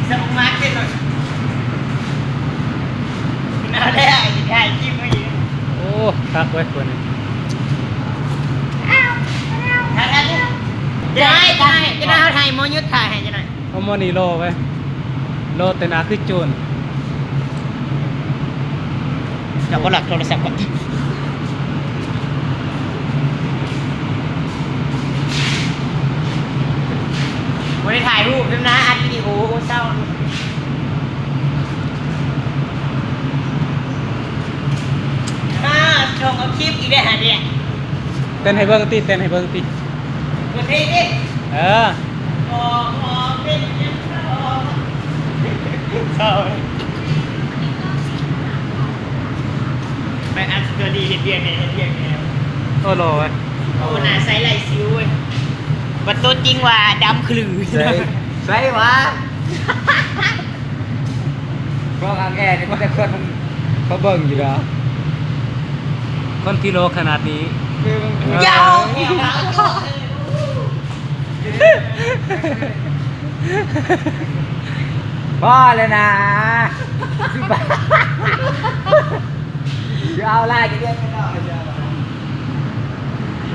ຈະມາເກັບເອົາແລ້ວ ຖ່າຍຄລິບໄວ້ຢູ່. ໂອ້ ຄັກເວີຍຄົນນີ້. ຈະໄດ້ ຈະໄດ້ ຈະໄດ້ ເຮົາຖ່າຍ ໝໍຢຸດຖ່າຍໃຫ້ຈັກໜ່ອຍ. ເອົາໝໍນີ້ຫຼໍ່ໄວ້ ຫຼໍ່ແຕ່ໜ້າຄືໂຈນ. ເຈົ້າບໍ່ລັກໂທລະສັບກ່ອນ. ບໍ່ໄດ້ຖ່າຍຮູບນຳນະ ອັດວິດີໂອ. ໂອ້ ເສົ້າ. ອ້າວ ສົ່ງເອົາຄລິບອີກແລ້ວຫາເດ. ເຕັ້ນໃຫ້ເບິ່ງຕິ ເຕັ້ນໃຫ້ເບິ່ງຕິ. ເປີດເພງເດ້. ເອີ ບໍ່ ບໍ່ເປັນຫຍັງດອກ. ເສົ້າ. ໄປອັດສະຕໍຣີ ເຮັດວຽກແດ່ ເຮັດວຽກແດ່. ໂອ້ ຫຼໍ່ເວີຍ. ໂອ້ ໜ້າໃສໄຫຼຊິວເວີຍ. ບັດໂຕຈິງວ່າດຳຂະລື. ໃສ ໃສຫວາ? ພວກອັງແອນີ້ມີແຕ່ຄົນມາເບິ່ງຢູ່ດອກ. ຄົນທີ່ຫຼໍ່ຂະໜາດນີ້. ເອີ ເຈົ້າ. ພໍແລ້ວນະ ຊິເອົາຫຼາຍກະເດືອນໄປເນາະ.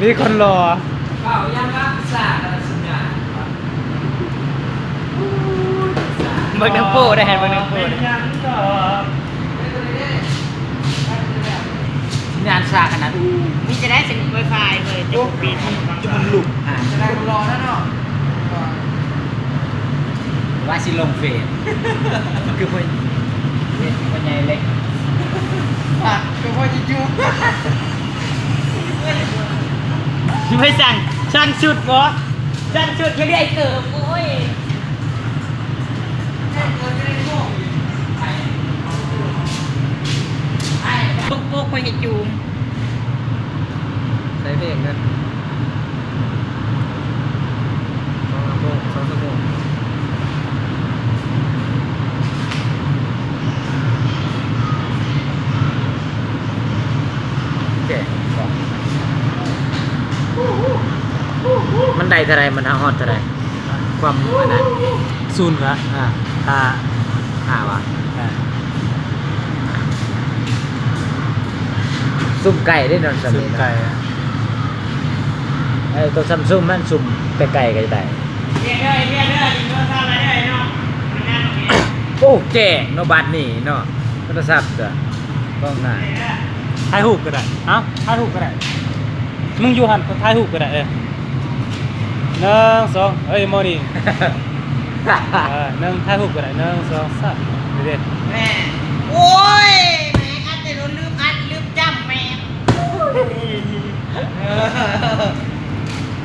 ມີຄົນຫຼໍ່ ເວົ້າຫຍັງວ່າສາກະສັນຍາ. ເບິ່ງນຳໂປ້ໄດ້ ເບິ່ງນຳໂປ້ໄດ້. ສັນຍານຊ້າຂະໜາດ. ມີຈະໄດ້ສັນ ໄວຟາຍເວີຍ. ໂອ້ ຈະມັນຫຼຸດ. ອ່າ ຈະໄດ້ຄົນຫຼໍ່ແລ້ວເນາະ. ວ່າຊິລົງເຟສ ຄືຄົນ ເຟສຄົນໃຫຍ່ເລັກ ປາກຄືພໍ່ຈິຈູ. ໄປສັ່ງ ສັ່ງຊຸດບໍ? ສັ່ງຊຸດ ຢ່າເລື່ອຍເກີບ. ໂອ້ຍ ໂປກໆ ຂ້ອຍຊິຈູມ. ໃສ່ເພງເດີ ສອງຊົ່ວໂມງ ສອງຊົ່ວໂມງ. ໂອເຄ ມັນໄດ້ເທົ່າໃດ? ມັນເອົາຮອດເທົ່າໃດ? ຄວາມອັນນັ້ນ ສູນຫວາ? ອ່າ ຫ້າ ຫ້າຫວາ? ອ່າ ຊຸ່ມໄກ່ເດ້ເນາະ. ຊຸ່ມໄກ່. ເອີ ໂຕຊຳຊຸ່ມຫັ້ນ ຊຸ່ມໄກໆ ກະໄດ້. ໂອ້ ແຈ້ງເນາະ ບາດນີ້ເນາະ ໂທລະສັບກະກ້ອງໜ້າ. ຖ່າຍຮູບກະໄດ້. ເອົ້າ ຖ່າຍຮູບກະໄດ້. ມຶງຢູ່ຫັ້ນ ຖ່າຍຮູບກະໄດ້. ເອີ ໜຶ່ງ ສອງ ເອີຍ ໝໍນີ້. ເອີ ໜຶ່ງ ຖ່າຍຮູບກະໄດ້. ໜຶ່ງ ສອງ ສາມ ນີ້ເດ້. ແມ່ ໂອ້ຍ ແມ່ ອັດແຕ່ໂດນ ລືມອັດ ລືມຈ້ຳ ແມ່.